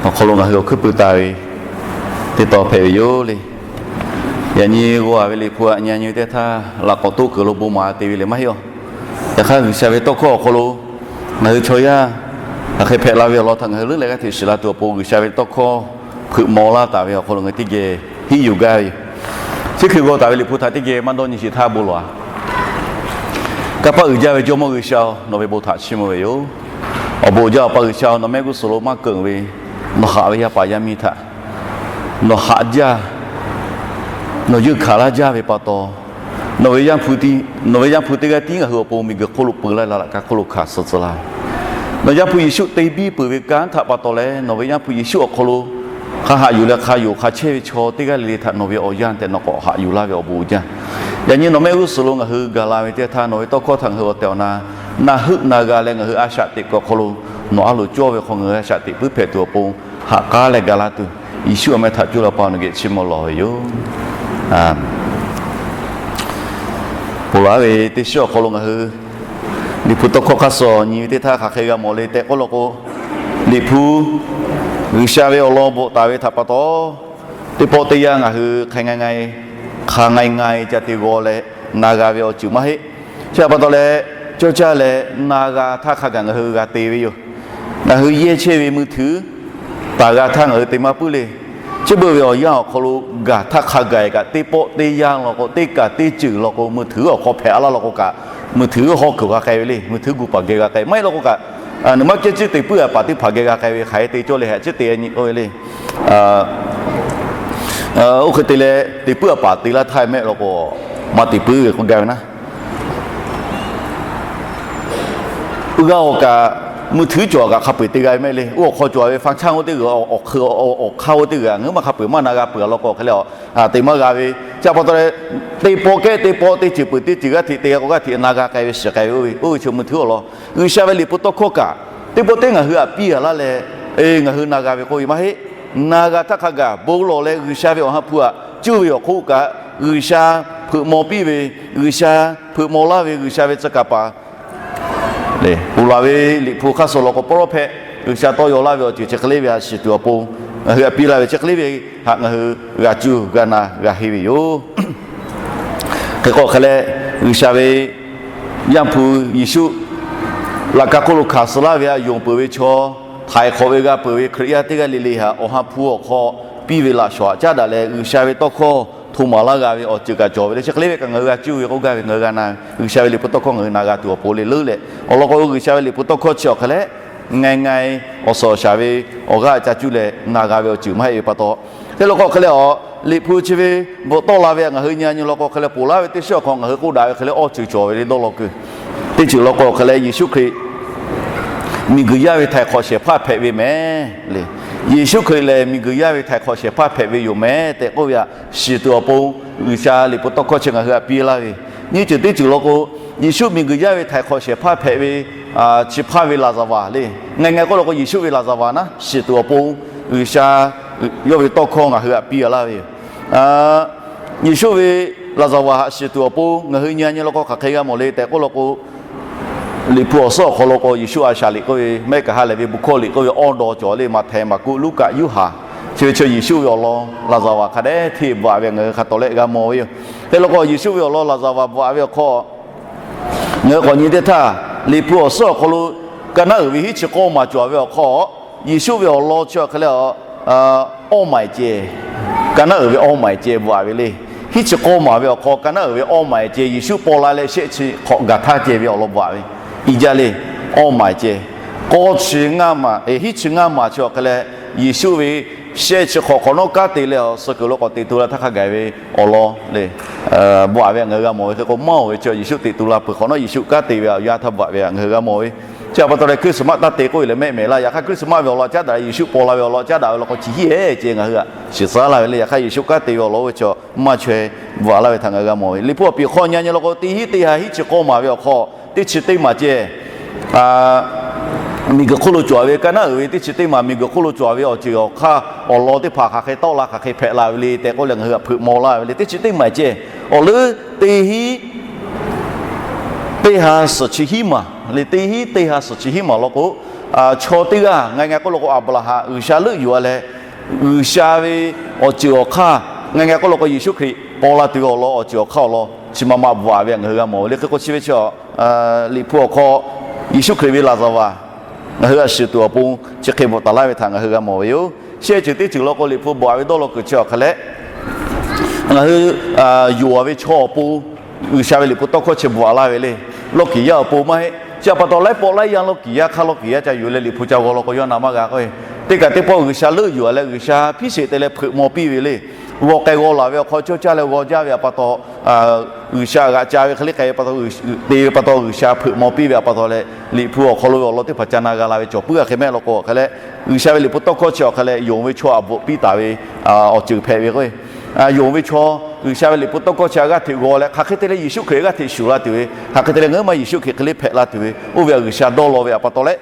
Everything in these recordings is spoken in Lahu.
awˬ hk'aw lo ngaˬ hui awˬ hkuiˉ puiˍ taˍ ve teˇ taw hpehꞈ ve yoˬ le. Yaꞈ nyi g'aw a ve Liꞈ hpu aꞈ nyi nyi ve teˇ htaˇ, laꞈ k'awꞈ toˆ kuiˬ lo bon maˍ te ve le maˇ heˆ aˬ. Yaꞈ hk'aˇ G'uiˬsha ve tawˇ hkawˇ awˬ hk'aw lo ngaˬ hui chaw yaˇ hk'aˬ hk'e hpehꞈ la ve awˬ lawn htaꞈ ngaˬ hui leuˉ leh g'aˇ hteꞈ shiˍ la tuˬ awˬ pon, G'uiˬsha ve tawˇ hkawˇ hpeuꞈ maw laˇ taˍ ve awˬ hk'aw lo ngaˬ hui teˇ geh hiˆ yuˬ gaˇ ve yoˬ. Chi hk'e g'aw taˍ ve Liꞈ hpu htaꞈ teˇ geh maˇ dawˇ nyi sheˍ htaˇ bon lawˬ a. Kanˇ paˆ uiˍ jaˇ ve Jawˇmawˇ G'uiˬsha-oˬ, nawˬ ve bon htaꞈ chiˇ mvuh ve yoˬ. Awˬ bon uiˍ jaˇ Awˬ pa G'uiˬsha-oˬ, nawˬ mehˆ g'uˇ suhˍ lo maˇ keunˍ ve, nawˬ haꞈ ve yaˇ paˍ yaˇ miˇ htaꞈ nawˬ haꞈ jaˇ, nawˬ yeunˇ hkanˍ laˇ jaˇ ve pa taw, nawˬ ve Yaˇ hpu teˇ g'aˇ tiˉ ngaˬ hui awˬ pon miˬguiˬ hk'oˆ lo peu laˇ laꞈ ka hk'oˆ lo hkanˍ suh tcuh laˇ ve, nawˬ Yaˇ hpu Yeˍsuˆ te biˇ peuˬ ve kanˉ htaꞈ pa taw leh, nawˬ ve Yaˇ hpu Yeˍsuˆ awˬ hk'aw lo hk'a haꞈ yuˬ leh hk'a yonˍ hk'a chehˇ ve chaw teˇ g'aˇ le le htaꞈ nawˬ ve awˬ yanˇ tehꞈ nawˬ k'awꞈ haꞈ yuˬ laˇ ve awˬ bon uiˍ jaˇ. Yaꞈ nyi nawˬ mehˆ g'uˇ suhˍ lo ngaˬ hui gaˬ la ve teˇ htaˇ, nawˬ ve tawˇ hkawˇ htaꞈ ngaˬ hui awˬ tehˬ awˬ na na heuˆ na g'a leh ngaˬ hui a shaꞈ teꞈ kuiˬ awˬ hk'aw lo nawˬ a loˍ cawˇ ve hk'aw ngaˬ hui a shaꞈ teꞈ puiˉ hpehꞈ tuˬ awˬ pon haꞈ k'aˉ leh ga laˇ tuˬ, Yeˍsuˆ awˬ meh htaꞈ cuˇ leh Awˬ pa nawˬ geh chiˇ mvuh lawˬ ve yoˬ. Ponˬ laˬ ve teˇ shiˉ awˬ hk'aw lo ngaˬ hui Liꞈ hpu tawˇ hkawˇ hk'aˇ suh nyi ve teˇ htaˇ hk'aˬ hk'e g'a mawˬ le tehꞈ k'oˆ law k'o, Liꞈ hpu G'uiˬsha ve awˬ lawn bvuhꞈ taˍ ve htaꞈ pa taw, teˇ pawˆ teˇ yanˇ ngaˬ hui hk'a ngai ngai, hk'a ngai ngai ca te g'aw leh na g'a ve awˬ ceuˬ maˇ heˆ. Chi htaꞈ pa taw leh, cawˇ caˇ leh na g'a htaˇ hk'a gaˬ ngaˬ hui g'a te ve yoˬ. Ngaˬ hui yehˇ chehˇ ve มือถือ taˍ g'a htaˇ ngaˬ hui te maˇ puiˉ le. Chi beuꞈ ve awˬ yanˇ awˬ hk'aw lo gaˬ htaˇ hk'a gaˬ kaꞈ, teˇ pawˆ teˇ yanˇ law k'o, teˇ kaꞈ teˇ ceuˬ law k'o, มือถือ awˬ hk'aw hpehꞈ a laˇ law k'o kaꞈ, มือถือ hawˉ kuiˬ g'a k'ai ve le, มือถือ gu paˍ geh g'a k'ai maˇ heˆ law k'o kaꞈ, nawˬ maˇ kehˉ ciˉ te puiˉ a paˍ teˇ hpaˍ geh g'a k'ai ve hk'aˬ hk'e te cawˇ le hehꞈ ciˉ te nyi k'oˆ ve le. Oˇ hk'e te leh te puiˉ a paˍ te laˇ htaˇ mehˆ law k'o, maˇ te puiˉ ve k'oˆ gaˇ ve naˉ. G'a awˬ kaꞈ มือถือ cawˬ kaꞈ hk'a peu-eˬ te g'a ve mehˆ le. Oˇ awˬ hk'aw cawˬ ve ฟังก์ชัน oˇ teˇ g'uiˬ, awˬ hk'aˇ oˇ teˇ g'uiˬ ngaˬ hui maˇ hk'a peu-eˬ maˇ na g'a peuˬ a law k'o hk'e leh, te maˇ g'a ve. Chi htaꞈ pa taw leh, teˇ pawˆ kehˉ teˇ pawˆ teˇ ceuˬ peuˬ teˇ ceuˬ g'aˇ hteꞈ te g'a k'o g'aˇ hteꞈ na g'a k'ai ve shiˍ k'ai ve oˇ ve, oˇ ve chi มือถือ awˬ lawn G'uiˬsha ve Liꞈ hpu tawˇ hkawˇ kaꞈ teˇ pawˆ teˇ ngaˬ hui htaꞈ piˇ a laˇ leh, ngaˬ hui na g'a ve k'oˆ ve maˇ heˆ. Na g'a htaˇ hk'a gaˬ bon lawˬ leh G'uiˬsha ve awˬ ha hpu htaꞈ cuˇ ve awˬ hk'oˆ kaꞈ, G'uiˬsha hpeuꞈ maw piˇ ve, G'uiˬsha hpeuꞈ maw laˇ ve G'uiˬsha ve tcuh kaˍ paˍ le, ponˬ laˬ ve Liꞈ hpu hk'aˇ suh law k'o พระคริสต์ G'uiˬsha tawˇ yaw laˇ ve awˬ ceuˬ chi hk'e le ve htaꞈ shiˍ tuˬ awˬ pon, ngaˬ hui htaꞈ piˇ laˇ ve chi hk'e le ve htaꞈ ngaˬ hui g'a cuˇ g'a na g'a henˇ ve yoˬ. Hk'e k'o hk'e leh, G'uiˬsha ve Yaˇ hpu Yeˍsuˆ laꞈ ka hk'oˆ lo hkanˍ suh laˇ ve htaꞈ yonˍ peuˬ ve chaw, htaiˍ hk'awꞈ ve g'a peuˬ ve Hkriꞈ yaˇ teˇ g'aˇ le le htaꞈ awˬ ha hpu awˬ hk'aw piˇ ve laꞈ shawˍ htaꞈ caˉ daꞈ leh, G'uiˬsha ve tawˇ hkawˇ hto maˍ laˇ g'a ve awˬ ceuˬ kaꞈ cawˬ ve le. Chi hk'e le ve kaꞈ ngaˬ hui g'a cuˇ ve k'oˆ gaˇ ve, ngaˬ hui g'a na, G'uiˬsha ve Liꞈ hpu tawˇ hkawˇ ngaˬ hui na g'a tuˬ awˬ pon le leuˉ leh, awˬ lawn k'o G'uiˬsha ve Liꞈ hpu tawˇ hkawˇ chi awˬ hk'e leh, ngai ngai awˬ suhˍ awˬ shaˍ ve awˬ g'aˇ ca cuˇ leh na g'a ve awˬ ceuˬ maˇ heˆ ve pa taw, hk'e law k'o hk'e leh a, Liꞈ hpu chi ve bvuhꞈ tawˆ la ve htaꞈ ngaˬ hui nyi a nyi law k'o hk'e leh ponˬ laˇ ve teˇ shiˉ awˬ hk'aw ngaˬ hui k'oˆ daꞈ ve hk'e leh awˇ ceuˬ cawˬ ve le dawˇ law kuiˬ. Teˇ ceuˬ law k'o hk'e leh Yeˍsuˆ Hkriꞈ miˬguiˬ yaˇ ve htaiˍ hk'awꞈ shehˍ hpaˇ hpehꞈ ve mehˍ le. Yeˍsuˆ Hkriꞈ lehˬ miˬguiˬ yaˇ ve htaiˍ hk'awꞈ shehˍ hpaˇ hpehꞈ ve yoˬ mehˍ tehꞈ k'oˆ ve htaꞈ shiˍ tuˬ awˬ pon, G'uiˬsha Liꞈ hpu tawˇ hkawˇ chi ngaˬ hui htaꞈ piˇ laˇ ve, nyiˇ ceuˬ teˇ ceuˬ law k'o, Yeˍsuˆ miˬguiˬ yaˇ ve htaiˍ hk'awꞈ shehˍ hpaˇ hpehꞈ ve chi hpaˇ ve laˍzaˍvaˍ le. Ngai ngai k'oˆ law k'o Yeˍsuˆ ve laˍzaˍvaˍ naˉ shiˍ tuˬ awˬ pon, G'uiˬsha yawˇ ve tawˇ hkawˇ ngaˬ hui htaꞈ piˇ laˇ ve yoˬ. Yeˍsuˆ ve laˍzaˍvaˍ htaꞈ shiˍ tuˬ awˬ pon ngaˬ hui nyi a nyi law k'o hk'aˬ hk'e g'a mawˬ le tehꞈ k'oˆ law k'o, Liꞈ hpu awˬ suhˉ awˬ hk'aw lo k'o Yeˍsuˆ a shaˍ liꞈ k'oˆ ve, mehˆ kaꞈ ha lehˬ ve bu hkawˇ liꞈ k'oˆ ve awˇ daw cawˬ le, Maꞈhtehˍ, Maˍkuˆ, Luˉkaꞈ, Yoˇhanˬ, chi ve chi Yeˍsuˆ ve awˬ lawn laˍzaˍvaˍ hk'a dehꞈ hteˇ bvuhꞈ ve htaꞈ ngaˬ hui hk'a tawˍ leh g'a mawˬ ve yoˬ. Hk'e law k'o Yeˍsuˆ ve awˬ lawn laˍzaˍvaˍ bvuhꞈ ve awˬ hk'aw ngaˬ hui k'awꞈ nyi teˇ htaˇ, Liꞈ hpu awˬ suhˉ awˬ hk'aw lo Kaˍnaˆ uiˍ ve hiˉ chi k'awˇ maˬ cawˬ ve awˬ hk'aw, Yeˍsuˆ ve awˬ lawn chi hk'e leh, awˇ maiˍ ceh, Kaˍnaˆ uiˍ ve awˇ maiˍ ceh bvuhꞈ ve le. Hiˉ chi k'awˇ maˬ ve awˬ hk'aw Kaˍnaˆ uiˍ ve awˇ maiˍ ceh Yeˍsuˆ paw la leh shehˆ chi hk'awꞈ gaˬ htaˇ ceh ve awˬ lawn bvuhꞈ ve, i jaˇ le. Awˇ maiˍ ceh, k'awˇ chi ngaˇ maˬ, hiˉ chi ngaˇ maˬ chi awˬ hk'e leh, Yeˍsuˆ ve shehˆ chi hk'awꞈ hk'awꞈ nawˉ kanˉ te leh awˬ suh kuiˬ lo k'awꞈ teꞈ tu la htaˇ hk'a gaˬ ve awˬ lawn le, bvuhꞈ ve htaꞈ ngaˬ hui g'a mawˬ ve. Hk'e k'o maˇ oˬ ve chi Yeˍsuˆ teꞈ tu la peuˬ hk'awꞈ nawˉ Yeˍsuˆ kanˉ te ve awˬ yanˇ htaˇ bvuhꞈ ve htaꞈ ngaˬ hui g'a mawˬ ve. Chi htaꞈ pa taw leh Christmas taˇ te k'oˆ ve leh mehˆ mehˍ laˇ. Yaꞈ hk'aˇ Christmas ve awˬ lawn caˉ daꞈ leh Yeˍsuˆ paw la ve awˬ lawn caˉ daꞈ ve law k'o chi hiˉ ehˉ ceh ngaˬ hui htaꞈ shiˍ tcuh laˇ ve le. Yaꞈ hk'aˇ Yeˍsuˆ kanˉ te ve awˬ lawn oˇ ve chi maˇ chaweh bvuhꞈ laˇ ve htaꞈ ngaˬ hui g'a mawˬ ve. Liꞈ hpu awˬ piˍ hk'aw nyi a nyi law k'o teˇ hiˉ teˇ ha hiˉ chi k'awˇ maˬ ve awˬ hk'aw teˇ chi teˇ maˬ ceh miˬguiˬ hk'oˆ lo cawˬ ve, Kaˍnaˆ uiˍ ve teˇ chi teˇ maˬ miˬguiˬ hk'oˆ lo cawˬ ve awˬ ceuˬ awˬ hk'aˇ awˬ lawn teˇ hpaˍ hk'aˬ hk'e tawˆ la hk'aˬ hk'e hpehꞈ la ve le tehꞈ k'oˆ leh ngaˬ hui htaꞈ hpeuꞈ maw laˇ ve le. Teˇ chi teˇ maˬ ceh awˬ leuˉ teˇ hiˉ teˇ ha suhˍ chi hiˉ maˬ le, teˇ hiˉ teˇ ha suhˍ chi hiˉ maˬ law k'o, chaw teˇ g'aˇ ngaˬ ngaˬ k'oˆ lo k'o, Aˍbraˍhanˍ G'uiˬsha leuˆ yuˬ-a leh, G'uiˬsha ve awˬ ceuˬ awˬ hk'aˇ ngaˬ ngaˬ k'oˆ lo k'o, Yeˍsuˆ Hkriꞈ paw la tuˬ ve awˬ lawn, awˬ ceuˬ awˬ hk'aˇ awˬ lawn chi ma ma bvuhꞈ-a ve ngaˬ hui g'a mawˬ ve le. Hk'e k'o chi ve chi, Liꞈ hpu awˬ hk'aw Yeˍsuˆ Hkriꞈ ve laˍzaˍvaˍ ngaˬ hui a shiˍ tuˬ awˬ pon chi hk'e bvuhꞈ taˍ laˇ ve htaꞈ ngaˬ hui g'a mawˬ ve yoˬ. Shehˆ ceuˬ teˇ ceuˬ law k'o, Liꞈ hpu bvuhꞈ-a ve dawˇ law kuiˬ chi awˬ hk'aˇ leh, ngaˬ hui yonˍ-a ve chaw awˬ pon G'uiˬsha ve Liꞈ hpu tawˇ hkawˇ chi bvuhꞈ-a laˇ ve le. Lawˇ kiˍ yaˇ awˬ pon maˇ heˆ. Chi htaꞈ pa taw, laiˉ pawˆ laiˉ yaˇ lawˇ kiˍ yaˇ hk'aˇ lawˇ kiˍ yaˇ ca yuˬ leh Liꞈ hpu ca g'aw law k'o, yawˇ na maˇ g'a k'o, teˇ kaꞈ teˇ pawˆ G'uiˬsha leuˆ yuˬ-a leh G'uiˬsha hpiˇ sheˍ te leh hpeuꞈ maw piˇ ve le. G'aw k'ai g'aw laˬ ve awˬ hk'aw cawˇ caˇ leh g'aw jaˇ ve htaꞈ pa taw, G'uiˬsha g'aꞈ ca ve hk'e le k'ai ve pa taw, te ve pa taw G'uiˬsha hpeuꞈ maw piˇ ve htaꞈ pa taw leh, Liꞈ hpu awˬ hk'aw lo ve awˬ lawn teˇ hpaˍ ca na g'a la ve cawˬ puiˉ-a hk'e mehˆ law k'o, awˬ hk'aˇ leh G'uiˬsha ve Liꞈ hpu tawˇ hkawˇ chi awˬ hk'aˇ leh yonˍ ve chaw aꞈ bvuhꞈ piˇ taˍ ve awˬ ceuˬ hpehꞈ ve k'o, yonˍ ve chaw G'uiˬsha ve Liꞈ hpu tawˇ hkawˇ chi g'aˇ hteꞈ g'aw leh, hk'aˬ hk'e te leh Yeˍsuˆ Hkriꞈ g'aˇ hteꞈ shuˍ la tuˬ ve, hk'aˬ hk'e te leh ngaˬ hui maˇ Yeˍsuˆ Hkriꞈ hk'e le hpehꞈ la tuˬ ve, oˇ ve G'uiˬsha dawˇ law ve htaꞈ pa taw leh,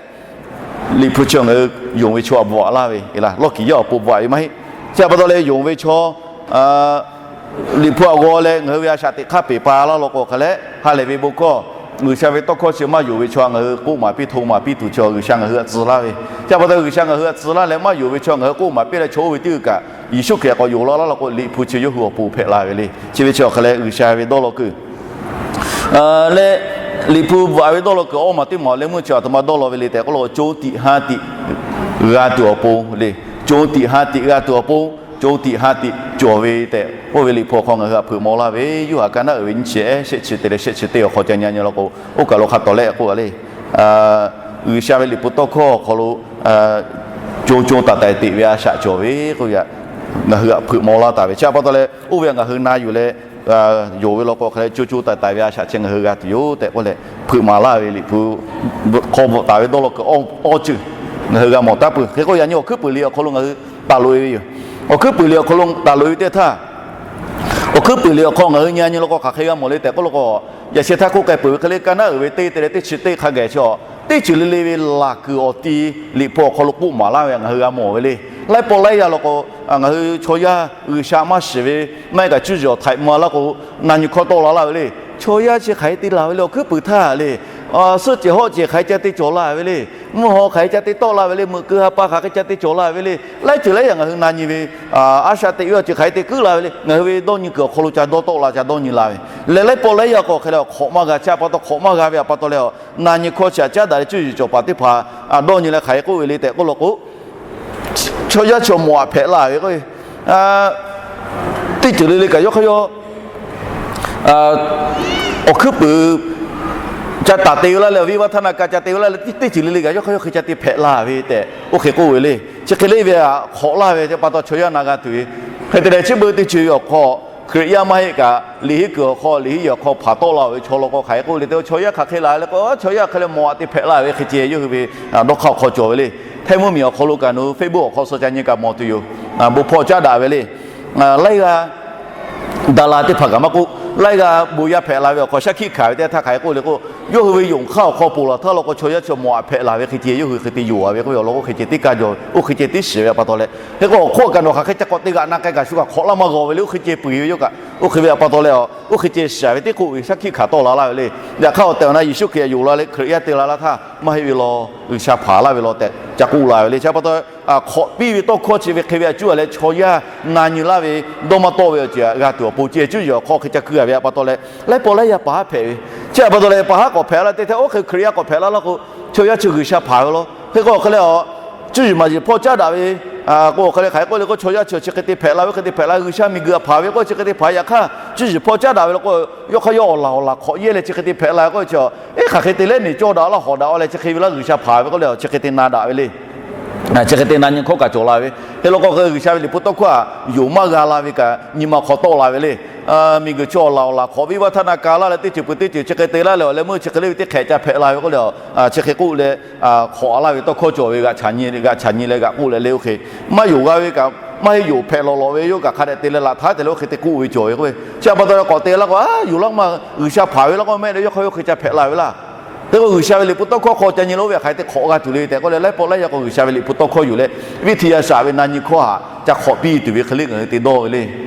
Liꞈ hpu chi ngaˬ hui yonˍ ve chaw aꞈ bvuhꞈ-a laˇ ve, lawˇ kiˍ yaˇ awˬ pon bvuhꞈ-a ve maˇ heˆ. Chi htaꞈ pa taw leh yonˍ ve chaw Liꞈ hpu aꞈ g'aw leh ngaˬ hui ve a shaꞈ teꞈ hk'aˇ peˬ pa laˇ law k'o, awˬ hk'aˇ leh ha lehˬ ve bon hkawˇ, G'uiˬsha ve tawˇ hkawˇ chi maˇ yonˍ ve chaw ngaˬ hui k'oˆ maˍ piˇ hto maˍ piˇ tuˬ chaw G'uiˬsha ngaˬ hui htaꞈ tcuh laˇ ve. Chi htaꞈ pa taw G'uiˬsha ngaˬ hui htaꞈ tcuh laˇ leh maˇ yonˍ ve chaw ngaˬ hui k'oˆ maˍ piˇ leh chaw oˇ ve teˇ g'uiˬ kaꞈ Yeˍsuˆ Hkriꞈ k'awꞈ yonˍ law laˇ law k'o, Liꞈ hpu chi yawˇ hui awˬ pon hpehꞈ la ve le. Chi ve chi awˬ hk'aˇ leh G'uiˬsha ve dawˇ law kuiˬ leh Liꞈ hpu bvuhꞈ-a ve dawˇ law kuiˬ awˇ maˬ teˇ maˬ awˬ leh meuˇ chi aˬ htoꞈ ma dawˇ law ve le tehꞈ k'oˆ law k'o, co tiꞈ ha tiꞈ g'a tuˬ awˬ pon le. Co tiꞈ ha tiꞈ g'a tuˬ awˬ pon, co tiꞈ ha tiꞈ cawˬ ve tehꞈ k'oˆ ve Liꞈ hpu awˬ hk'aw ngaˬ hui htaꞈ hpeuꞈ maw laˇ ve, Yoˇhanˬ ka naˉ uiˍ ve nyiˇ chi ehˉ shehˆ chi te leh shehˆ chi teˇ awˬ hk'aw ca nyi nyi law k'o, oˇ kaˬ lo hk'a tawˍ leh k'oˆ le, G'uiˬsha ve Liꞈ hpu tawˇ hkawˇ awˬ hk'aw lo co co taiˍ taiˍ teꞈ ve a shaꞈ cawˬ ve k'oˆ ve htaꞈ ngaˬ hui htaꞈ hpeuꞈ maw laˇ taˍ ve. Chi htaꞈ pa taw leh oˇ ve htaꞈ ngaˬ hui na yuˬ leh yonˍ ve law k'o, awˬ hk'aˇ leh co co taiˍ taiˍ ve a shaꞈ chi ngaˬ hui g'a tuˬ yoˬ tehꞈ k'oˆ leh hpeuꞈ maˍ laˇ ve Liꞈ hpu hk'aw bvuhꞈ taˍ ve dawˇ law kuiˬ awˇ ceuˬ ngaˬ hui g'a mawˬ taˉ peuˬ. Hk'e k'o, yaꞈ nyi awˬ hkuiˉ puiˍ liꞈ awˬ hk'aw lo ngaˬ hui taˍ loꞈ-e ve yoˬ. Awˬ hkuiˉ puiˍ liꞈ awˬ hk'aw lo taˍ loꞈ-e ve teˇ htaˇ, awˬ hkuiˉ puiˍ liꞈ awˬ hk'aw ngaˬ hui nyi nyi law k'o, hk'aˬ hk'e g'a mawˬ le tehꞈ k'oˆ law k'o, yaꞈ sheh htaˇ k'oˆ k'ai peuˬ ve hk'e le, ka naˉ uiˍ ve teˇ te leh teˇ chi teˇ hk'a gaˬ chi, teˇ ceuˬ le le ve laˬ kuiˬ awˬ ti Liꞈ hpu awˬ hk'aw lo k'oˆ maˍ laˇ ve ngaˬ hui g'a mawˬ ve le. Laiˉ pawˆ laiˉ yaˇ law k'o, ngaˬ hui chaw yaˇ G'uiˬsha maˇ shiˍ ve maˇ heˆ kaꞈ cuˇ yiˍ awˬ htaiꞈ ma laˇ k'o, na nyi hkawˇ tawˆ la laˇ ve le. Chaw yaˇ chi hk'aˬ hk'e te laˬ ve le, awˬ hkuiˉ puiˍ htaˇ le. Suhˆ cehˬ hawˆ cehˬ hk'aˬ hk'e ca te cawˬ la ve le. Mvuhˇ haw hk'aˬ hk'e ca te tawˆ la ve le. Meuꞈ keu ha pa hk'aˬ hk'e ca te cawˬ la ve le. Laiˉ ceuˬ laiˉ yaˇ ngaˬ hui na nyi ve, a shaꞈ teꞈ ve awˬ ceuˬ hk'aˬ hk'e te kuiˉ la ve le. Ngaˬ hui ve dawˇ nyi kuiˬ awˬ hk'aw lo ca dawˇ tawˆ la, ca dawˇ nyi la ve leh, laiˉ pawˆ laiˉ yaˇ k'o hk'e leh awˬ hk'awꞈ maˇ g'a. Chi htaꞈ pa taw hk'awꞈ maˇ g'a ve htaꞈ pa taw leh, na nyi hkawˇ chi htaꞈ caˉ daꞈ leh cuˇ yiˍ cawˬ paˍ teˇ hpaˍ dawˇ nyi leh hk'aˬ hk'e k'oˆ ve le tehꞈ k'oˆ law k'o, chaw yaˇ chaw mawꞈ aꞈ hpehꞈ la ve k'o, teˇ ceuˬ le le kaꞈ yawˇ hk'aˇ yawˇ awˬ hkuiˉ puiˍ ca taˍ te ve laˇ leh, awˬ viˉ vaˇ htaˇ na ka ca te ve laˇ leh, teˇ ceuˬ le le kaꞈ yawˇ hk'aˇ yawˇ hk'e ca te hpehꞈ la ve tehꞈ oˇ hk'e k'oˆ ve le. Chi hk'e le ve htaꞈ hk'awꞈ laˇ ve pa taw chaw yaˇ na g'a tuˬ ve. Hk'e te leh chi beuꞈ teˇ ceuˬ awˬ hk'aw, Hkriꞈ yaˇ maˇ heˆ kaꞈ liꞈ henˇ kuiˬ awˬ hk'aw, liꞈ henˇ yehˬ awˬ hk'aw hpanˍ tawˆ la-oˬ ve chaw law k'o, hk'aˬ hk'e k'oˆ le tehꞈ, chaw yaˇ hk'aˬ hk'e la leh k'o, chaw yaˇ hk'e leh mawꞈ aꞈ te hpehꞈ la ve hk'e ceh yawˇ hui ve dawˇ hk'aˇ awˬ hk'aw cawˬ ve le. Htaiˇ mvuhˇmiˬ awˬ hk'aw lo kaꞈ nawˬ hui Facebook awˬ hk'aw suh ca nyi kaꞈ mawˬ tuˬ yoˬ. Bon hpawˇ caˉ daꞈ ve le. Laiˉ g'aˇ daꞈ la teˇ hpaˍ kaꞈ maˇ k'oˆ, laiˉ g'aˇ bon yaˇ hpehꞈ la ve awˬ hk'aw shaˉ hkiˆ hkanˍ ve teˇ htaˇ hk'aˬ hk'e k'oˆ le k'o, yawˇ hui ve yonˍ hk'aˇ awˬ hk'aw ponˬ laˬ htaˇ law k'o, chaw yaˇ chaw mawꞈ aꞈ hpehꞈ la ve hk'e ceh yawˇ hui hk'e te yonˍ-a ve k'oˆ ve awˬ lawn k'o, oˇ hk'e ceh teˇ kaˇ jaw, oˇ hk'e ceh teˇ shiˍ ve htaꞈ pa taw leh, hk'e k'o awˬ hk'oˆ kaꞈ nawˬ hk'aˬ hk'e ca k'awꞈ te g'aꞈ na k'ai kaꞈ shu kaꞈ hk'awꞈ laˇ maˇ g'aw ve le. Oˇ hk'e ceh peu-eˬ ve yawˇ kaꞈ, oˇ hk'e ve htaꞈ pa taw leh, oˇ hk'e ceh shiˍ ve teˇ k'oˆ ve shaˉ hkiˆ hkanˍ tawˆ la laˇ ve le. Yaꞈ hk'aˇ awˬ tehˬ awˬ na Yeˍsuˆ Hkriꞈ htaꞈ yonˍ la leh Hkriꞈ yaˇ te la laˇ htaˇ maˇ heˆ ve law, G'uiˬsha hpanˍ laˇ ve law tehꞈ ca k'oˆ la ve le. Chi pa taw hk'awꞈ piˇ ve tawˇ hkawˇ chi ve hk'e ve htaꞈ cuˇ a leh chaw yaˇ na nyi laˇ ve dawˇ maˇ tawˆ ve awˬ ceuˬ g'a tuˬ awˬ pon ceh cuˇ yiˍ awˬ hk'aw hk'e ca keu a ve htaꞈ pa taw leh, laiˉ pawˆ laiˉ yaˇ paˍ haˉ hpehꞈ ve. Chi htaꞈ pa taw leh paˍ haˉ k'awꞈ hpehꞈ la teˇ htaˇ, oˇ hk'e Hkriꞈ yaˇ k'awꞈ hpehꞈ la laˇ k'o, chaw yaˇ chi G'uiˬsha hpanˍ ve law. Hk'e k'o awˬ hk'e leh, cuˇ yiˍ maˍ yiˍ hpawˇ caˉ daꞈ ve k'o, awˬ hk'e leh hk'aˬ hk'e k'oˆ le k'o, chaw yaˇ chi chi hk'e te hpehꞈ la ve, hk'e te hpehꞈ la, G'uiˬsha miˬguiˬ htaꞈ hpanˍ ve k'o chi hk'e te hpanˍ. Yaꞈ hk'aˇ cuˇ yiˍ hpawˇ caˉ daꞈ ve law k'o, yawˇ hk'aˇ yawˇ awˬ laˬ awˬ laˬ hk'awꞈ yehˇ leh chi hk'e te hpehꞈ la ve k'o, chi, eˇ hk'aˬ hk'e te leh neˬ cawˇ daꞈ laˇ hawˍ daꞈ-a leh chi hk'e ve laˇ G'uiˬsha hpanˍ ve k'oˆ leh, chi hk'e te na daꞈ ve le. Chi hk'e te na nyi hkawˇ kaꞈ cawˬ la ve. Hk'e law k'o, G'uiˬsha ve Liꞈ hpu tawˇ hkawˇ htaꞈ yonˍ maˇ g'a la ve kaꞈ nyi ma hk'aw tawˆ la ve le. Miˬguiˬ chi awˬ laˬ awˬ laˬ hk'awꞈ viˉ vaˇ htaˇ na ka laˇ leh teˇ ceuˬ peuˬ teˇ ceuˬ chi hk'e te laˇ leh, awˬ leh meuˇ chi hk'e le ve teˇ hk'ehꞈ ca hpehꞈ la ve k'oˆ leh, chi hk'e k'oˆ leh, hk'awꞈ laˇ ve tawˇ hkawˇ cawˬ ve, g'aꞈ chaꞈ nyi leh g'aꞈ chaꞈ nyi leh g'aꞈ k'oˆ leh le oˇ hk'e, maˇ yonˍ g'a ve kaꞈ maˇ heˆ, yonˍ hpehꞈ lawˬ lawˬ ve yawˇ kaꞈ hk'a dehꞈ te leh laꞈ htaˇ te leh oˇ hk'e te k'oˆ ve cawˬ ve k'o, chi htaꞈ pa taw leh k'awꞈ te laˇ k'o, a, yonˍ laˇ maˇ G'uiˬsha hpanˍ ve laˇ k'o mehˆ leh yawˇ hk'aˇ yawˇ hk'e ca hpehꞈ la ve laˇ. Hk'e k'o G'uiˬsha ve Liꞈ hpu tawˇ hkawˇ hk'aw ca nyi lo ve htaꞈ hk'aˬ hk'e te hk'awꞈ g'a tuˬ le tehꞈ k'oˆ leh, laiˉ pawˆ laiˉ yaˇ k'o G'uiˬsha ve Liꞈ hpu tawˇ hkawˇ yonˍ leh, viˇ htiˇ yaˇ shaꞈ ve na nyi hkawˇ htaꞈ ca hk'awꞈ piˇ tuˬ ve hk'e le ngaˬ hui te dawˇ ve le.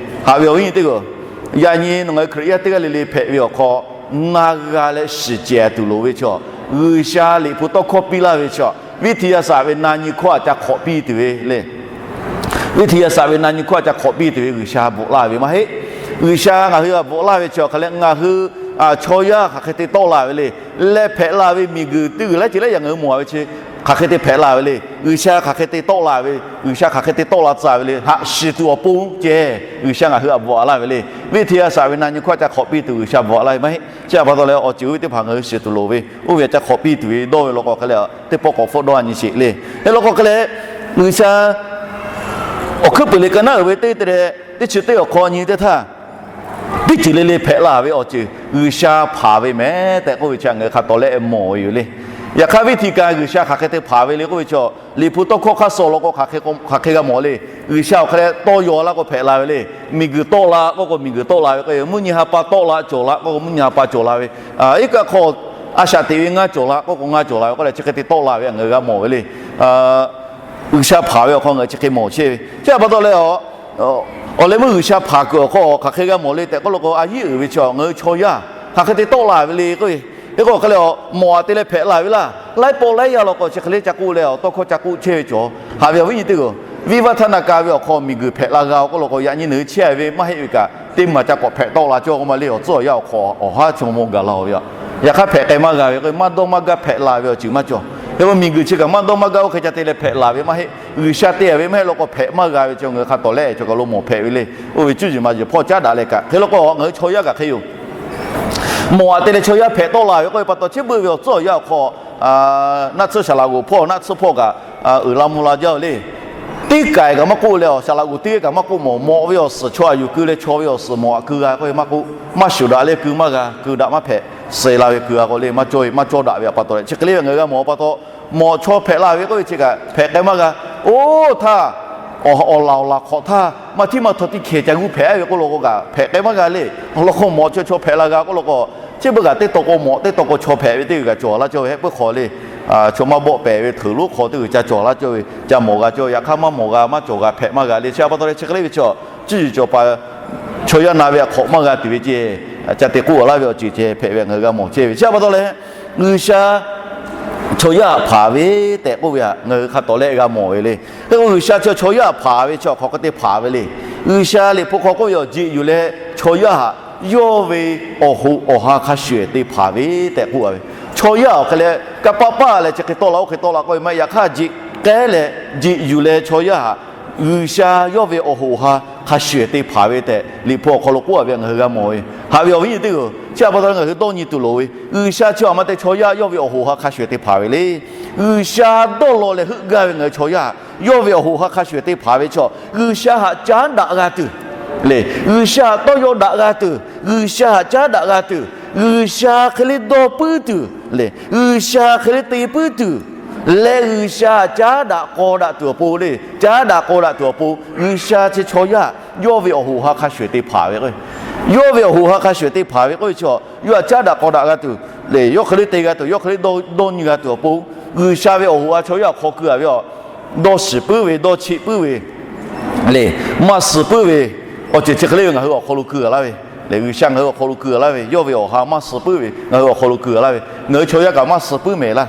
Haꞈ ve awˬ viˉ nyi teˇ hpaˍ-oˬ, yaꞈ nyi nawˬ ngaˬ hui Hkriꞈ yaˇ teˇ g'aˇ le le hpehꞈ ve awˬ hk'aw na g'a leh shiˍ cehˬ tuˬ loˍ ve chi, G'uiˬsha Liꞈ hpu tawˇ hkawˇ piˇ laˇ ve chi Viˇ htiꞈ yaˇ saꞈ ve na nyi hkawˇ htaꞈ ca hk'awꞈ piˇ tuˬ ve le. Viˇ htiꞈ yaˇ saꞈ ve na nyi hkawˇ htaꞈ ca hk'awꞈ piˇ tuˬ ve G'uiˬsha bvuhꞈ laˇ ve maˇ heˆ. G'uiˬsha ngaˬ hui htaꞈ bvuhꞈ laˇ ve chi awˬ hk'aˬ lehˬ, ngaˬ hui chaw yaˇ hk'aˬ hk'e te tawˆ la ve le. Leh hpehꞈ la ve miˬguiˬ teˇ g'uiˬ laiˉ ceuˬ leh yaꞈ ngaˬ hui mawˬ ve chi hk'aˬ hk'e te hpehꞈ la ve le. G'uiˬsha hk'aˬ hk'e te tawˆ la ve, G'uiˬsha hk'aˬ hk'e te tawˆ la tcuh ve le. Haꞈ shiˍ tuˬ awˬ pon ceh, G'uiˬsha ngaˬ hui htaꞈ bvuhꞈ laˇ ve le. Viˇ htiꞈ yaˇ saꞈ ve na nyi hkawˇ htaꞈ ca hk'awꞈ piˇ tuˬ G'uiˬsha bvuhꞈ laˇ ve maˇ heˆ. Chi htaꞈ pa taw leh awˬ ceuˬ oˇ ve teˇ hpaˍ ngaˬ hui shiˍ tuˬ loˍ ve, oˇ ve htaꞈ ca hk'awꞈ piˇ tuˬ ve dawˇ ve law k'o hk'e leh, teˇ pawˆ k'awꞈ hpfuhˆ dawˇ a nyi sheˍ le. Hk'e law k'o hk'e leh, G'uiˬsha awˬ hkuiˉ puiˍ liꞈ ka naˉ uiˍ ve teˇ te leh teˇ chi teˇ awˬ hk'aw nyi teˇ htaˇ, teˇ ceuˬ le le hpehꞈ la ve awˬ ceuˬ G'uiˬsha hpanˍ ve mehˍ tehꞈ k'oˆ ve chi ngaˬ hui hk'a tawˍ leh mawˬ ve yoˬ le. Yaꞈ hk'aˇ, viˇ htiꞈ ka G'uiˬsha hk'aˬ hk'e te hpanˍ ve le k'oˆ ve chi, Liꞈ hpu tawˇ hkawˇ hk'aˇ suh law k'o hk'aˬ hk'e g'a mawˬ le. G'uiˬsha awˬ hk'e leh tawˇ yaw la k'o hpehꞈ la ve le. Miˬguiˬ tawˆ la k'oˆ k'o miˬguiˬ tawˆ la ve k'o, mvuhˇ nyi ha pa tawˆ la cawˬ la k'oˆ k'o mvuhˇ nyi ha pa cawˬ la ve, iˉ kaˆ hk'aw a shaꞈ teꞈ ve ngaˇ cawˬ la k'oˆ k'o ngaˇ cawˬ la ve k'oˆ leh chi hk'e te tawˆ la ve ngaˬ hui g'a mawˬ ve le. G'uiˬsha hpanˍ ve awˬ hk'aw ngaˬ hui chi hk'e mawˬ chehˇ ve chi htaꞈ pa taw leh, awˬ leh meuˇ G'uiˬsha hpanˍ kuiˬ awˬ hk'aw hk'aˬ hk'e g'a mawˬ le tehꞈ k'oˆ law k'o, a yiˉ uiˍ ve chi ngaˬ hui chaw yaˇ hk'aˬ hk'e te tawˆ la ve le k'o, hk'e k'o hk'e leh mawˬ aꞈ te leh hpehꞈ la ve laˇ. Laiˉ pawˆ laiˉ yaˇ law k'o chi hk'e le ca k'oˆ leh awˬ tawˇ hkawˇ ca k'oˆ chehˇ ve cawˬ. Haꞈ ve awˬ viˉ nyi teˇ g'aˇ, viˇ vaˇ htaˇ na ka ve awˬ hk'aw miˬguiˬ hpehꞈ la g'a k'oˆ law k'o, yaꞈ nyi naˬ hui chehˇ ve maˇ heˆ ve kaꞈ, teˇ maˬ ca k'awꞈ hpehꞈ tawˆ la cawˇ k'oˆ ma le. Awˬ tcuhˉ awˬ yanˇ awˬ hk'aw awˬ haˉ chaw mawˇ gaˬ la ve, yaꞈ hk'aˇ hpehꞈ k'ai maˇ g'a ve k'o, maˇ dawˇ maˇ gaˇ hpehꞈ la ve awˬ ceuˬ maˇ cawˬ. Hk'e k'o miˬguiˬ chi kaꞈ maˇ dawˇ maˇ gaˇ oˇ hk'e ca te leh hpehꞈ la ve maˇ heˆ. G'uiˬsha te ve maˇ heˆ law k'o hpehꞈ maˇ g'a ve chi ngaˬ hui hk'a tawˍ leh cawˬ kaꞈ lo mawˬ hpehꞈ ve le. Oˇ ve cuˇ yiˍ ma yiˍ hpawˇ caˉ daꞈ leh kaꞈ hk'e law k'o ngaˬ hui chaw yaˇ kaꞈ hk'e yoˬ. Mawˬ aꞈ te leh chaw yaˇ hpehꞈ tawˆ la ve k'oˆ ve pa taw, chi beuꞈ ve awˬ tcuhˉ awˬ yanˇ awˬ hk'aw, naˆ tsuhˇ saˍ laꞈ g'oˍ hpawˇ naˆ tsuhˇ hpawˇ kaꞈ uiˍ la mvuh la jaˇ le. Teˇ k'ai kaꞈ maˇ k'oˆ leh, saˍ laꞈ g'oˍ teˇ g'aˇ kaꞈ maˇ k'oˆ mawˬ. Mawꞈ ve awˬ suhˍ chaw aꞈ yuˬ keu leh chaw ve awˬ suhˍ mawˬ aꞈ keu g'a k'oˆ ve maˇ k'oˆ, maˇ shuˍ daꞈ leh keu maˇ g'a, keu daꞈ maˇ hpehꞈ, suh la ve keu g'a k'o le, maˇ cawˇ ve maˇ cawˇ daꞈ ve pa taw leh chi hk'e le ve ngaˬ hui g'a mawˬ pa taw, mawꞈ chaw hpehꞈ la ve k'oˆ ve chi kaꞈ hpehꞈ k'ai maˇ g'a. Oˇ htaˇ awˬ laˬ awˬ laˬ hk'awꞈ htaˇ maˇ htiˉ maˇ htaw tiˇ hkeh ca g'uˇ hpehꞈ ve k'oˆ law k'o kaꞈ hpehꞈ k'ai maˇ g'a le. Awˬ lawn k'o mawꞈ chaw chaw hpehꞈ la g'a k'oˆ law k'o, chi beuꞈ kaꞈ teˇ taw k'o mawꞈ teˇ taw k'o chaw hpehꞈ ve teˇ g'uiˬ kaꞈ cawˬ laˇ cawˇ ve hehˆ puiˉ hk'aw le. Chaw maˇ bawˆ pehˍ ve hteuꞈ lonˉ hk'aw teˇ g'uiˬ ca cawˬ laˇ cawˇ ve, ca mawˬ g'a cawˇ ve, yaꞈ hk'aˇ maˇ mawˬ g'a maˇ cawˬ g'a hpehꞈ maˇ g'a le. Chi pa taw leh chi hk'e le ve chaw, cuˇ yiˍ cawˬ paˍ chaw yaˇ na ve hk'awꞈ maˇ g'a tuˬ ve ceh, ca te k'oˆ laˇ ve awˬ ceuˬ ceh hpehꞈ ve ngaˬ hui g'a mawˬ chehˇ ve. Chi pa taw leh G'uiˬsha chaw yaˇ htaꞈ hpanˍ ve tehꞈ k'oˆ ve htaꞈ ngaˬ hui hk'a tawˍ leh g'a mawˬ ve le. Hk'e k'o G'uiˬsha chaw chaw yaˇ htaꞈ hpanˍ ve chi awˬ hk'aw hk'e te hpanˍ ve le. G'uiˬsha Liꞈ hpu hk'aw k'oˆ ve awˬ jeꞈ yuˬ leh chaw yaˇ htaꞈ yawˇ ve awˬ hoꞈ awˬ ha hk'a shuˍ ehˬ te hpanˍ ve tehꞈ k'oˆ a ve. Chaw yaˇ awˬ hk'e leh kanˇ paˆ paˆ leh chi hk'e tawˆ la oˇ hk'e tawˆ la k'oˆ ve maˇ heˆ. Yaꞈ hk'aˇ jeꞈ k'ehˉ leh jeꞈ yuˬ leh chaw yaˇ htaꞈ G'uiˬsha yawˇ ve awˬ hoꞈ awˬ ha hk'a shuˍ ehˬ te hpanˍ ve tehꞈ Liꞈ hpu awˬ hk'aw lo k'oˆ a ve ngaˬ hui g'a mawˬ ve. Haꞈ ve awˬ viˉ nyi teˇ g'aˇ, chi pa taw ngaˬ hui dawˇ nyi tuˬ loˍ ve, G'uiˬsha chi a ma te chaw yaˇ yawˇ ve awˬ hoꞈ ha hk'a shuˍ ehˬ te hpanˍ ve le. G'uiˬsha dawˇ law leh heuˆ gaˇ ve ngaˬ hui chaw yaˇ yawˇ ve awˬ hoꞈ ha hk'a shuˍ ehˬ te hpanˍ ve chaw, G'uiˬsha htaꞈ caˉ daꞈ g'a tuˬ le. G'uiˬsha htaꞈ tawˇ yaw daꞈ g'a tuˬ, G'uiˬsha htaꞈ caˉ daꞈ g'a tuˬ, G'uiˬsha hk'e le dawˇ puiˉ tuˬ le, G'uiˬsha hk'e le te puiˉ tuˬ leh G'uiˬsha htaꞈ caˉ daꞈ k'aw daꞈ tuˬ awˬ pon le, caˉ daꞈ k'aw daꞈ tuˬ awˬ pon G'uiˬsha chi chaw yaˇ yawˇ ve awˬ hoꞈ ha hk'a shuˍ ehˬ te hpanˍ ve k'o, yawˇ ve awˬ hoꞈ ha hk'a shuˍ ehˬ te hpanˍ ve k'oˆ ve chi, yawˇ htaꞈ caˉ daꞈ k'aw daꞈ g'a tuˬ le, yawˇ hk'e le te g'a tuˬ, yawˇ hk'e le dawˇ nyi g'a tuˬ awˬ pon, G'uiˬsha ve awˬ hoꞈ ha chaw yaˇ awˬ hk'aw keu a ve a, dawˇ shiˍ puiˉ ve, dawˇ cheˆ puiˉ ve le, maˇ suh puiˉ ve, awˬ ceuˬ chi hk'e le ve ngaˬ hui awˬ hk'aw lo keu a laˇ ve le. G'uiˬsha ngaˬ hui awˬ hk'aw lo keu a laˇ ve, yawˇ ve awˬ ha maˇ suh puiˉ ve ngaˬ hui awˬ hk'aw lo keu a laˇ ve, ngaˬ hui chaw yaˇ kaꞈ maˇ suh puiˉ mehˍ laˇ.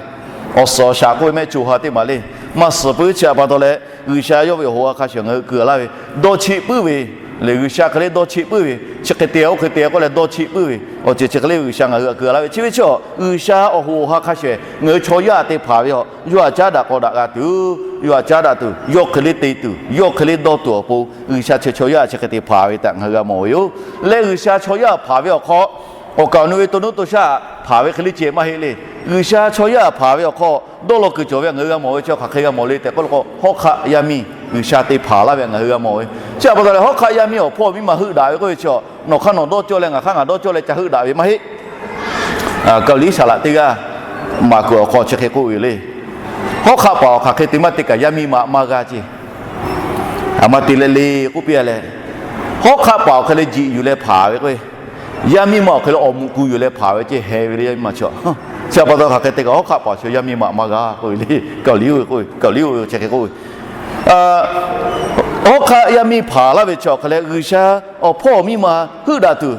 Awˬ suhˍ awˬ shaˍ k'oˆ ve mehˆ co ha teˇ maˬ le, maˇ suh puiˉ chi pa taw leh, G'uiˬsha yawˇ ve awˬ hoꞈ ha hk'a shuˍ ngaˬ hui keu a laˇ ve, dawˇ cheˆ puiˉ ve le, G'uiˬsha hk'e le dawˇ cheˆ puiˉ ve, chi hk'e te oˇ hk'e te k'oˆ leh dawˇ cheˆ puiˉ ve, awˬ ceuˬ chi hk'e le G'uiˬsha ngaˬ hui htaꞈ keu a laˇ ve. Chi ve chi, G'uiˬsha awˬ hoꞈ awˬ ha hk'a shuˍ ngaˬ hui chaw yaˇ htaꞈ te hpanˍ ve a, yawˇ htaꞈ caˉ daꞈ k'aw daꞈ g'a tuˬ, yawˇ htaꞈ caˉ daꞈ tuˬ, yawˇ hk'e le te tuˬ, yawˇ hk'e le dawˇ tuˬ awˬ pon G'uiˬsha chi chaw yaˇ htaꞈ chi hk'e te hpanˍ ve tehꞈ ngaˬ hui g'a mawˬ ve yoˬ. Leh G'uiˬsha chaw yaˇ hpanˍ ve awˬ hk'aw, awˬ kaˍ awˬ nu ve to nuˇ to shaˆ hpanˍ ve hk'e le ceh maˇ heˆ le. G'uiˬsha chaw yaˇ hpanˍ ve awˬ hk'aw dawˇ law kuiˬ cawˬ ve ngaˬ hui g'a mawˬ ve chi hk'aˬ hk'e g'a mawˬ le tehꞈ k'oˆ law k'o, hawˉ hk'aˆ yaˇ miˇ G'uiˬsha te hpanˍ laˇ ve ngaˬ hui g'a mawˬ ve. Chi pa taw leh hawˉ hk'aˆ yaˇ miˇ awˬ hpawˇ miˇ ma heuˆ daꞈ ve k'oˆ ve chi, nawˬ hk'aˇ nawˬ dawˇ cawˇ leh ngaˬ hk'aˇ ngaˬ dawˇ cawˇ leh ca heuˆ daꞈ ve maˇ heˆ. Kaoˍliˇ saˍ laꞈ teˇ g'aˇ maˍ kuiˬ awˬ hk'aw chi hk'e k'oˆ ve le. Hawˉ hk'aˆ paˍ awˬ hk'aˬ hk'e te maˇ te kaꞈ yaˇ miˇ ma maˇ g'a ce. A ma te leh le k'oˆ piˇ a leh, hawˉ hk'aˆ paˍ awˬ hk'e leh jeꞈ yuˬ leh hpanˍ ve k'o, yaˇ miˇ ma awˬ hk'e leh awˬ muꞈ ku yuˬ leh hpanˍ ve ce heh ve le yaˇ miˇ ma chaw. Chi pa taw hk'aˬ hk'e te kaꞈ hawˉ hk'aˆ paˍ chaw yaˇ miˇ ma maˇ g'a k'oˆ ve le. Kaoˍliˇ oˇ ve k'oˆ ve, Kaoˍliˇ oˇ ve chi hk'e k'oˆ ve. Hawˉ hk'aˆ yaˇ miˇ hpanˍ laˇ ve chi awˬ hk'e leh G'uiˬsha awˬ hpawˇ miˇ ma heuˆ daꞈ tuˬ,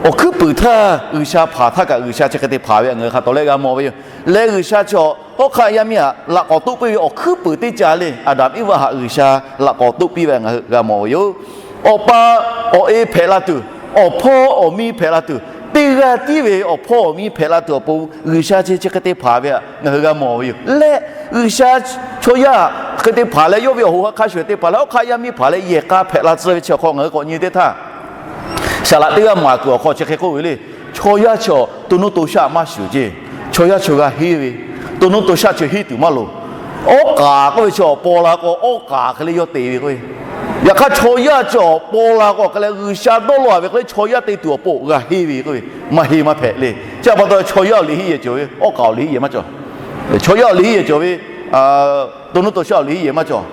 awˬ hkuiˉ puiˍ htaˇ G'uiˬsha hpanˍ htaˇ kaꞈ G'uiˬsha chi hk'e te hpanˍ ve htaꞈ ngaˬ hui hk'a tawˍ leh g'a mawˬ ve yoˬ. Leh G'uiˬsha chaw hawˉ hk'aˆ yaˇ miˇ htaꞈ laꞈ k'awꞈ toˆ piˇ ve awˬ hkuiˉ puiˍ teˇ caˍ le, Aˍdanˍ Eˇvaˇ htaꞈ G'uiˬsha laꞈ k'awꞈ toˆ piˇ ve htaꞈ ngaˬ hui g'a mawˬ ve yoˬ. Awˬ pa awˬ e hpehꞈ la tuˬ, awˬ hpawˇ awˬ miˇ hpehꞈ la tuˬ, teˇ g'aˇ tiˉ ve awˬ hpawˇ awˬ miˇ hpehꞈ la tuˬ awˬ pon G'uiˬsha chi chi hk'e te hpanˍ ve htaꞈ ngaˬ hui g'a mawˬ ve yoˬ. Leh G'uiˬsha chaw yaˇ hk'e te hpanˍ leh, yawˇ ve awˬ hoꞈ ha hk'a shuˍ te hpanˍ leh, hawˉ hk'aˆ yaˇ miˇ hpaˍ leh yehˬ k'a hpehꞈ la tcuh ve chi awˬ hk'aw ngaˬ hui k'awꞈ nyi teˇ htaˇ, saˍ laꞈ teˇ g'aˇ maˍ kuiˬ awˬ hk'aw chi hk'e k'oˆ ve le. Chaw yaˇ chaw to nuˇ to shaˆ maˇ shuˍ ceˇ. Chaw yaˇ chaw g'a henˇ ve, to nuˇ to shaˆ chaw henˇ tuˬ maˇ loˍ. Awˉ k'aˍ k'oˆ ve chi awˬ paw la k'o, awˉ k'aˍ hk'e le yawˇ te ve k'oˆ ve. Yaꞈ hk'aˇ chaw yaˇ chaw paw la k'o hk'e leh G'uiˬsha dawˇ law ve hk'e le, chaw yaˇ te tuˬ awˬ pon g'a henˇ ve k'oˆ ve, maˇ henˇ maˇ hpehꞈ le. Chi pa taw chaw yaˇ awˬ liꞈ henˇ yehˬ cawˬ ve, awˉ k'aˍ awˬ liꞈ henˇ yehˬ maˇ cawˬ. Chaw yaˇ awˬ liꞈ henˇ yehˬ cawˬ ve, to nuˇ to shaˆ awˬ liꞈ henˇ yehˬ maˇ cawˬ.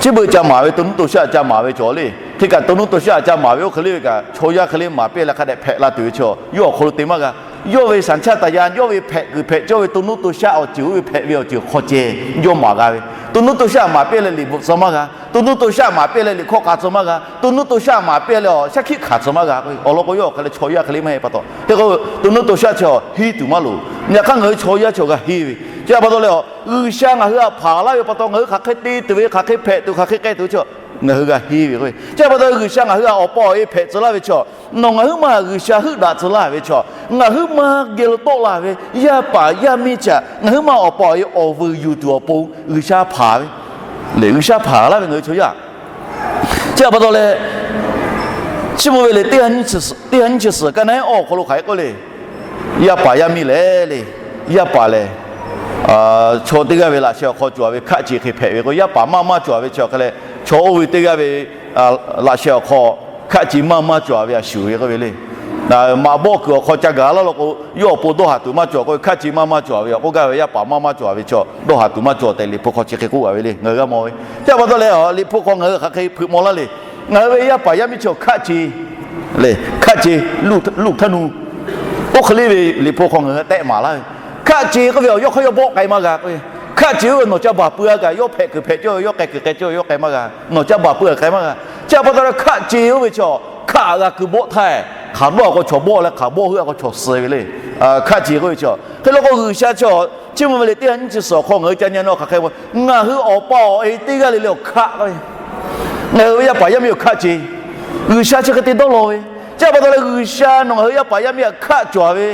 Chi beuꞈ ca maˍ ve, to nuˇ to shaˆ ca maˍ ve cawˬ le. Hk'e kaꞈ to nuˇ to shaˆ ca maˍ ve oˇ hk'e le ve kaꞈ, chaw yaˇ hk'e le maˍ piˇ leh hk'a dehꞈ hpehꞈ la tuˬ ve chaw, yawˇ awˬ hk'aw lo te maˇ g'a. Yawˇ ve saˍ nchaˇ taˍ yaˇ, yawˇ ve hpehꞈ kuiˬ hpehꞈ cawˇ ve to nuˇ to shaˆ awˬ ceuˬ, oˇ ve hpehꞈ ve awˬ ceuˬ hk'aw ceh yawˇ maˍ g'a ve. To nuˇ to shaˆ maˍ piˇ leh liꞈ bvuhꞈ tcuh maˇ g'a. To nuˇ to shaˆ maˍ piˇ leh liꞈ hkawˇ k'a tcuh maˇ g'a. To nuˇ to shaˆ maˍ piˇ leh shaˉ hkiˆ hkanˍ tcuh maˇ g'a. Awˬ lawn k'o, yawˇ awˬ hk'e leh chaw yaˇ hk'e le maˇ heˆ pa taw, hk'e k'o, to nuˇ to shaˆ chaw henˇ tuˬ maˇ loˍ. Yaꞈ hk'aˇ ngaˬ hui chaw yaˇ chaw g'a henˇ ve, chi pa taw leh, G'uiˬsha ngaˬ hui htaꞈ hpanˍ laˇ ve pa taw, ngaˬ hui hk'aˬ hk'e te tuˬ ve, hk'aˬ hk'e hpehꞈ tuˬ, hk'aˬ hk'e k'ai tuˬ ve chaw, ngaˬ hui g'a henˇ ve k'oˆ ve. Chi pa taw G'uiˬsha ngaˬ hui htaꞈ awˬ pa awˬ e hpehꞈ tcuh laˇ ve chaw, nawˬ ngaˬ huiˉ ma G'uiˬsha heuˆ daꞈ tcuh laˇ ve chaw, ngaˬ huiˉ ma geh lo tawˆ la ve yaˇ paˍ yaˇ miˇ chi htaꞈ ngaˬ huiˉ ma awˬ pa awˬ e awˬ vuiˬ yuˬ tuˬ awˬ pon G'uiˬsha hpanˍ ve le. G'uiˬsha hpanˍ laˇ ve ngaˬ hui chaw yaˇ. Chi pa taw leh, Chiˇ mvuh ve liꞈ teˇ ha nyiˇ chi suhˍ ka na eˉ awˬ hk'aw lo hk'aˬ hk'e k'oˆ le. Yaˇ paˍ yaˇ miˇ lehˬ le, yaˇ paˍ lehˬ, chaw teˇ g'aˇ ve laꞈ sheh awˬ hk'aw cawˬ ve hkaˆ ce hk'e hpehꞈ ve k'o, yaˇ paˍ maˇ maˇ cawˬ ve chi hk'e leh, chaw oˇ ve teˇ g'aˇ ve laꞈ sheh awˬ hk'aw hkaˆ ce maˇ maˇ cawˬ ve a shuˍ ve k'oˆ ve le. Maꞈ bawˆ kuiˬ awˬ hk'aw ca gaˬ laˇ law k'o, yawˇ awˬ pon dawˇ haˍ tuˬ maˇ cawˬ k'oˆ ve, hkaˆ ce maˇ maˇ cawˬ ve, k'oˆ gaˇ ve yaˇ paˍ maˇ maˇ cawˬ ve chaw dawˇ haˍ tuˬ maˇ cawˬ tehꞈ liꞈ hpu hk'aw chi hk'e k'oˆ gaˇ ve le, ngaˬ hui g'a mawˬ ve. Chi pa taw leh liꞈ hpu hk'aw ngaˬ hui hk'aˬ hk'e hpeuꞈ maw laˇ le. Ngaˬ hui ve yaˇ paˍ yaˇ miˇ chaw hkaˆ ce le, hkaˆ ce, luˇ htaˇ nuˇ, oˇ hk'e le ve liꞈ hpu hk'aw ngaˬ hui tehˆ maˍ laˇ ve. Hkaˆ ce k'oˆ ve awˬ yawˇ hk'aˇ yawˇ bawˆ k'ai maˇ g'a k'o, hkaˆ ce oˇ ve nawˬ ca baˬ pui a kaꞈ, yawˇ hpehꞈ kuiˬ hpehꞈ cawˇ ve, yawˇ k'ai kuiˬ k'ai cawˇ ve, yawˇ k'ai maˇ g'a. Nawˬ ca baˬ pui a k'ai maˇ g'a. Chi pa taw leh hkaˆ ce oˇ ve chaw, hkaˆ a g'a keu bawˆ htaˇ, hk'aˬ bawˆ a k'o chaw bawˆ leh hk'aˬ bawˆ heuˆ a k'o chaw suh ve le. Hkaˆ ce k'oˆ ve chaw, hk'e la k'o G'uiˬsha chaw, Chiˇ mvuh ve liꞈ teˇ ha nyiˇ chi suhˍ awˬ hk'aw ngaˬ hui ca nyi nawˬ hk'aˬ hk'e, ngaˬ hui awˬ pa awˬ e teˇ g'aˇ le le awˬ hkaˆ k'oˆ ve, ngaˬ hui ve yaˇ paˍ yaˇ miˇ awˬ hkaˆ ce, G'uiˬsha chi hk'e te dawˇ law ve. Chi pa taw leh G'uiˬsha nawˬ ngaˬ hui yaˇ paˍ yaˇ miˇ htaꞈ hkaˆ cawˬ ve,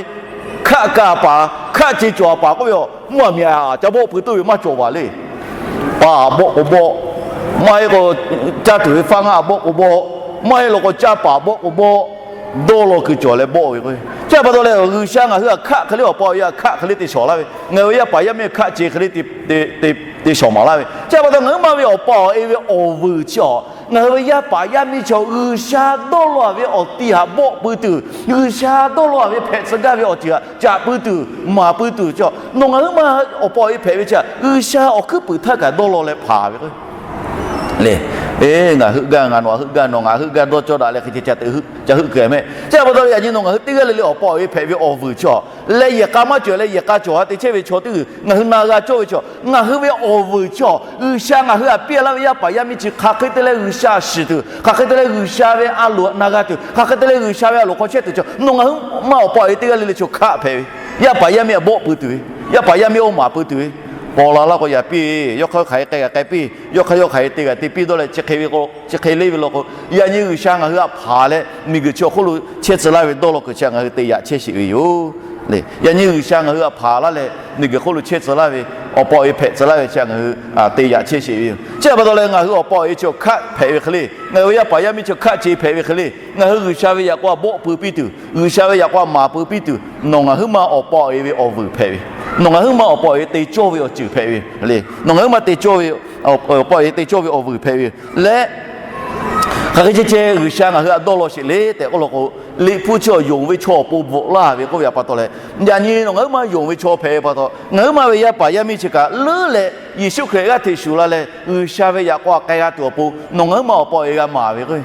hkaˆ kaꞈ paˍ, hkaˆ ce cawˬ a paˍ k'oˆ ve a, mvuhˇ miˬ a ca bawˆ pui tuˬ ve maˇ cawˬ baˬ le. Paˍ a bawˆ k'o bawˆ, maˇ heˆ k'o caˇ tuˬ ve faˇ ngaˇ a bawˆ k'o bawˆ, maˇ heˆ law k'o caˇ paˍ bawˆ k'o bawˆ, dawˇ law kuiˬ cawˬ leh bawˆ ve k'o. Chi pa taw leh G'uiˬsha ngaˬ hui htaꞈ hkaˆ hk'e le, awˬ pa awˬ e htaꞈ hkaˆ hk'e le te shawˍ laˇ ve, ngaˬ hui ve yaˇ paˍ yaˇ miˇ hkaˆ ce hk'e le te shawˍ maˍ laˇ ve. Chi pa taw ngaˬ huiˉ ma ve awˬ pa awˬ e ve awˬ vuiˬ chi a, ngaˬ hui ve yaˇ paˍ yaˇ miˇ chaw G'uiˬsha dawˇ law ve awˬ ti htaꞈ bawˆ pui tuˬ, G'uiˬsha dawˇ law ve hpehꞈ tcuh gaˇ ve awˬ ceuˬ htaꞈ caꞈ pui tuˬ, maˍ pui tuˬ chi a, nawˬ ngaˬ huiˉ ma awˬ pa awˬ e hpehꞈ ve chi a, G'uiˬsha awˬ hkuiˉ puiˍ htaˇ kaꞈ dawˇ law leh hpanˍ ve k'o le. Ngaˬ heuˆ gaˇ, ngaˬ nawˬ htaꞈ heuˆ gaˇ, nawˬ ngaˬ heuˆ gaˇ dawˇ cawˇ daꞈ leh hk'e ca heuˆ keu mehˆ. Chi pa taw yaꞈ nyi nawˬ ngaˬ hui teˇ g'aˇ le le awˬ pa awˬ e hpehꞈ ve awˬ vuiˬ chi a, leh yehˬ k'a maˇ cawˬ leh yehˬ k'a cawˬ ha te chehˇ ve chaw teˇ g'uiˬ ngaˬ hui na g'a cawˇ ve chi a, ngaˬ hui ve awˬ vuiˬ chi a, G'uiˬsha ngaˬ hui htaꞈ piˇ laˇ ve yaˇ paˍ yaˇ miˇ chi hk'aˬ hk'e te leh G'uiˬsha shiˍ tuˬ, hk'aˬ hk'e te leh G'uiˬsha ve a loˍ htaꞈ na g'a tuˬ, hk'aˬ hk'e te leh G'uiˬsha ve a loˍ hk'aw chehˇ tuˬ chi a, nawˬ ngaˬ huiˉ ma awˬ pa awˬ e teˇ g'aˇ le le chi a hkaˆ hpehꞈ ve, yaˇ paˍ yaˇ miˇ htaꞈ bawˆ pui tuˬ ve, yaˇ paˍ yaˇ miˇ oˇ maˍ pui tuˬ ve, paw la laˇ k'o yaꞈ piˇ, yawˇ hk'aˇ yawˇ hk'aˬ hk'e k'ai kaꞈ k'ai piˇ, yawˇ hk'aˇ yawˇ hk'aˬ hk'e te kaꞈ te piˇ dawˇ leh chi hk'e ve k'o, chi hk'e le ve law k'o, yaꞈ nyi G'uiˬsha ngaˬ hui htaꞈ hpanˍ leh miˬguiˬ chi awˬ hk'oˆ lo chehˇ tcuh laˇ ve dawˇ law kuiˬ chi a ngaˬ hui te yaꞈ chehˇ sheˍ ve yoˬ. Yaꞈ nyi G'uiˬsha ngaˬ hui htaꞈ hpanˍ laˇ leh miˬguiˬ hk'oˆ lo chehˇ tcuh laˇ ve, awˬ pa awˬ e hpehꞈ tcuh laˇ ve chi a ngaˬ hui te yaꞈ chehˇ sheˍ ve yoˬ. Chi pa taw leh ngaˬ hui awˬ pa awˬ e chi a hkaˆ hpehꞈ ve hk'e le, ngaˬ hui ve yaˇ paˍ yaˇ miˇ chi a hkaˆ ce hpehꞈ ve hk'e le, ngaˬ hui G'uiˬsha ve yaꞈ k'o a bawˆ pui piˇ tuˬ, G'uiˬsha ve yaꞈ k'o a maˍ pui piˇ tuˬ, nawˬ ngaˬ huiˉ ma awˬ pa awˬ e ve awˬ vuiˬ hpehꞈ ve, nawˬ ngaˬ huiˉ ma awˬ pa awˬ e te cawˇ ve awˬ ceuˬ hpehꞈ ve le. Nawˬ ngaˬ huiˉ ma te cawˇ ve, awˬ pa awˬ e te cawˇ ve awˬ vuiˬ hpehꞈ ve yoˬ. Leh hk'aˬ hk'e chehˇ chehˇ G'uiˬsha ngaˬ hui htaꞈ dawˇ law sheˍ le tehꞈ k'oˆ law k'o, Liꞈ hpu chi awˬ yonˍ ve chaw awˬ pon bvuhꞈ laˇ ve k'oˆ ve pa taw leh, yaꞈ nyi nawˬ ngaˬ huiˉ ma yonˍ ve chaw hpehꞈ ve pa taw, ngaˬ huiˉ ma ve yaˇ paˍ yaˇ miˇ chi kaꞈ leuˉ leh Yeˍsuˆ Hkriꞈ g'aˇ hteꞈ shuˍ la leh G'uiˬsha ve yaꞈ k'o a k'ai g'a tuˬ awˬ pon nawˬ ngaˬ huiˉ ma awˬ pa awˬ e g'a maˍ ve k'o,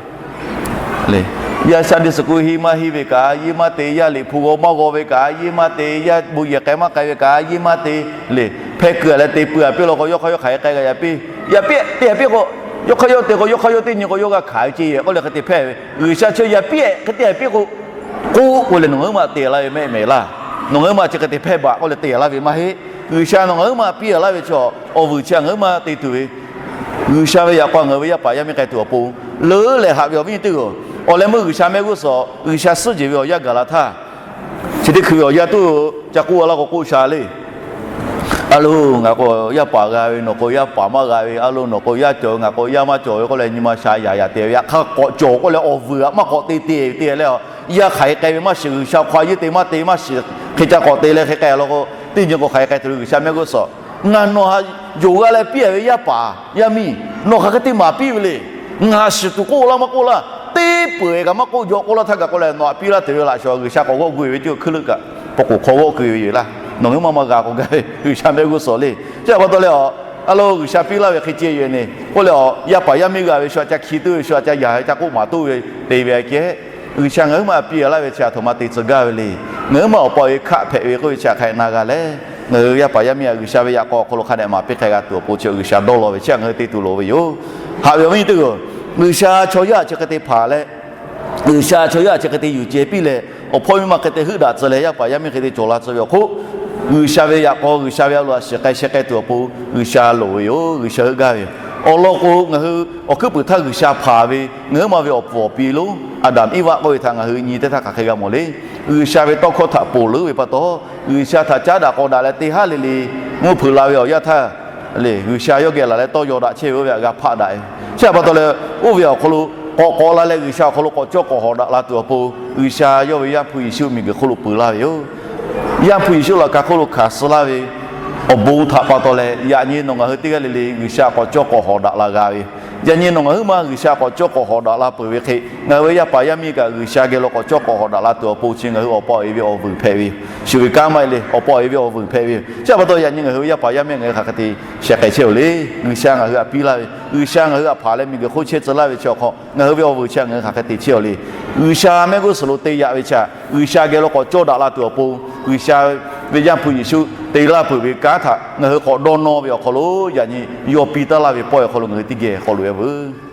yaˇ Sunday school henˇ maˇ henˇ ve kaꞈ yeˇ maˇ te, yaˇ Liꞈ hpu g'aw maˇ g'aw ve kaꞈ yeˇ maˇ te, yaˇ bon yehˬ k'ai maˇ k'ai ve kaꞈ yeˇ maˇ te le. Hpehˇ keu a leh te pui a piˇ law k'o, yawˇ hk'aˇ yawˇ hk'aˬ hk'e k'ai g'a yaꞈ piˇ, yaꞈ piˇ te a piˇ k'o, yawˇ hk'aˇ yawˇ te k'o, yawˇ hk'aˇ yawˇ teˇ nyi k'o yawˇ g'a hkanˍ ve ceˇ k'oˆ leh hk'e te hpehˇ ve. G'uiˬsha chi yaꞈ piˇ hk'e te a piˇ k'o, k'oˆ k'oˆ leh nawˬ ngaˬ huiˉ maˬ te laˇ ve mehˆ mehˍ laˇ. Nawˬ ngaˬ huiˉ maˬ chi hk'e te hpehˇ baˬ k'oˆ leh te laˇ ve maˇ heˆ. G'uiˬsha nawˬ ngaˬ huiˉ maˬ piˇ laˇ ve chi awˬ vuiˬ chi ngaˬ huiˉ maˬ te tuˬ ve, G'uiˬsha ve yaꞈ k'aw ngaˬ hui ve yaˇ paˍ yaˇ miˇ k'ai tuˬ awˬ pon leuˉ leh haꞈ ve awˬ viˉ nyi teˇ g'aˇ, awˬ leh meuˇ G'uiˬsha mehˆ g'uˇ suhˍ G'uiˬsha suhˉ jehˬ ve awˬ yanˇ gaˬ la htaˇ, chi teˇ hkui ve awˬ yanˇ tuˬ ca k'oˆ a laˇ k'o k'oˆ sha le. A lo, ngaˬ k'o yaˇ paˍ g'a ve, nawˬ k'o yaˇ paˍ maˇ g'a ve, a lo, nawˬ k'o yaˇ cawˬ ve, ngaˬ k'o yaˇ maˇ cawˬ ve k'oˆ leh nyi ma sha yaꞈ yaꞈ te ve, yaꞈ hk'aˇ k'awꞈ cawˬ k'oˆ leh awˬ vuiˬ htaꞈ maˇ k'awꞈ te te ve te leh, yaˇ hk'aˬ hk'e k'ai ve maˇ shiˍ, G'uiˬsha hk'aw a yeˇ te maˇ te maˇ shiˍ, hk'e ca k'awꞈ te leh hk'e k'ai law k'o, teˇ nyi k'o hk'aˬ hk'e k'ai tuˬ le G'uiˬsha mehˆ g'uˇ suhˍ. Ngaˬ nawˬ htaꞈ yonˍ g'a leh piˇ a ve yaˇ paˍ yaˇ miˇ, nawˬ hk'aˬ hk'e te maˍ piˇ ve le. Ngaˬ shiˍ tuˬ k'oˆ laˇ maˇ k'oˆ laˇ, teˇ peuˬ kaꞈ maˇ k'oˆ, yaw k'oˆ laˇ htaˇ gaˬ k'oˆ leh nawˬ htaꞈ piˇ laˇ tuˬ ve laꞈ shawˍ G'uiˬsha k'awꞈ g'awˆ gu ve ceˇ, hkuiˉ leuˆ kaꞈ paw k'oˍ hk'aw g'awˆ ku ve yoˬ laˇ. Nawˬ ngaˬ huiˉ maˬ maˇ g'a k'o gaˇ ve G'uiˬsha mehˆ g'uˇ suhˍ le. Chi htaꞈ pa taw leh a, a lo, G'uiˬsha piˇ laˇ ve hk'e ceh yoˬ ne k'oˆ leh a, yaˇ paˍ yaˇ miˇ g'a ve shu htaꞈ ca hki tuˬ ve, shu htaꞈ ca yaꞈ ve, ca k'oˆ maˍ tuˬ ve te ve a kehˉ, G'uiˬsha ngaˬ huiˉ maˬ piˇ laˇ ve chi a htoꞈ ma te tcuh gaˇ ve le. Ngaˬ huiˉ maˬ awˬ pa awˬ e hkaˆ hpehꞈ ve k'oˆ ve chi hk'aˬ hk'e na g'a leh, ngaˬ hui yaˇ paˍ yaˇ miˇ htaꞈ G'uiˬsha ve yaꞈ k'aw awˬ hk'aw lo hk'a dehꞈ maˍ piˇ k'ai g'a tuˬ awˬ pon chi G'uiˬsha dawˇ law ve chi ngaˬ hui te tuˬ loˍ ve yoˬ. Haꞈ ve awˬ viˉ nyi teˇ g'aˇ, G'uiˬsha chaw yaˇ htaꞈ chi hk'e te hpanˍ leh, G'uiˬsha chaw yaˇ htaꞈ chi hk'e te yuˬ ceh piˇ leh, awˬ hpawˇ miˇ ma hk'e te heuˆ daꞈ tcuh leh yaˇ paˍ yaˇ miˇ hk'e te cawˬ la tcuh ve awˬ hk'oˆ, G'uiˬsha ve yaꞈ k'aw G'uiˬsha ve a loꞈ a shiˍ k'ai sheh k'ai tuˬ awˬ pon G'uiˬsha loˍ ve yoˬ. G'uiˬsha heuˆ gaˇ ve yoˬ. Awˬ lawn k'o, ngaˬ hui awˬ hkuiˉ puiˍ htaˇ G'uiˬsha hpanˍ ve, ngaˬ huiˉ maˬ ve awˬ puˍ awˬ pi lonˉ Aˍdanˍ Eˇvaˆ k'oˆ ve htaꞈ ngaˬ hui nyi teˇ htaˇ hk'aˬ hk'e g'a mawˬ le. G'uiˬsha ve tawˇ hkawˇ htaꞈ ponˬ leuˉ ve pa taw, G'uiˬsha htaꞈ caˉ daꞈ k'aw daꞈ leh teˇ haˉ le le mvuhˇ hpeuꞈ la ve awˬ yanˇ htaˇ le, G'uiˬsha yawˇ geh laˬ leh tawˇ yaw daꞈ chehˇ ve oˇ ve htaꞈ g'a hpaˆ daꞈ ve. Chi htaꞈ pa taw leh, oˇ ve awˬ hk'aw lo k'awꞈ k'awꞈ la leh G'uiˬsha awˬ hk'aw lo k'awꞈ cawˇ k'awꞈ hawꞈ daꞈ la tuˬ awˬ pon, G'uiˬsha yawˇ ve Yaˇ hpu Yeˍsuˆ miˬguiˬ hk'oˆ lo peuˬ laˇ ve yoˬ. Yaˇ hpu Yeˍsuˆ laꞈ ka hk'oˆ lo hkanˍ suh laˇ ve awˬ bon htaꞈ pa taw leh, yaꞈ nyi nawˬ ngaˬ hui teˇ g'aˇ le le G'uiˬsha k'awꞈ cawˇ k'awꞈ hawꞈ daꞈ la g'a ve, yaꞈ nyi nawˬ ngaˬ huiˉ maˬ G'uiˬsha k'awꞈ cawˇ k'awꞈ hawꞈ daꞈ la peuˬ ve hk'e, ngaˬ hui ve yaˇ paˍ yaˇ miˇ kaꞈ G'uiˬsha geh lo k'awꞈ cawˇ k'awꞈ hawꞈ daꞈ la tuˬ awˬ pon chi ngaˬ hui awˬ pa awˬ e ve awˬ vuiˬ hpehꞈ ve yoˬ. Shu ve kanˉ maˇ heˆ le, awˬ pa awˬ e ve awˬ vuiˬ hpehꞈ ve yoˬ. Chi htaꞈ pa taw yaꞈ nyi ngaˬ hui ve yaˇ paˍ yaˇ miˇ ngaˬ hui hk'aˬ hk'e te sheh k'ai chehˇ oˬ le. G'uiˬsha ngaˬ hui htaꞈ piˇ laˇ ve, G'uiˬsha ngaˬ hui htaꞈ hpanˍ leh miˬguiˬ hk'oˆ chehˇ tcuh laˇ ve chi awˬ hk'aw ngaˬ hui ve awˬ vuiˬ chi htaꞈ ngaˬ hui hk'aˬ hk'e te chehˇ oˬ le. G'uiˬsha mehˆ g'uˇ suhˍ lo te yaꞈ ve chi htaꞈ G'uiˬsha geh lo k'awꞈ cawˇ daꞈ la tuˬ awˬ pon, G'uiˬsha ve Yaˇ hpu Yeˍsuˆ te laˇ peuˬ ve kanˉ htaꞈ ngaˬ hui k'awꞈ dawˇ nawˇ ve awˬ hk'aw lo, yaꞈ nyi yawˇ piˇ taˉ laˇ ve pawehˇ awˬ hk'aw lo ngaˬ hui teˇ geh k'awꞈ loꞈ e veuˬ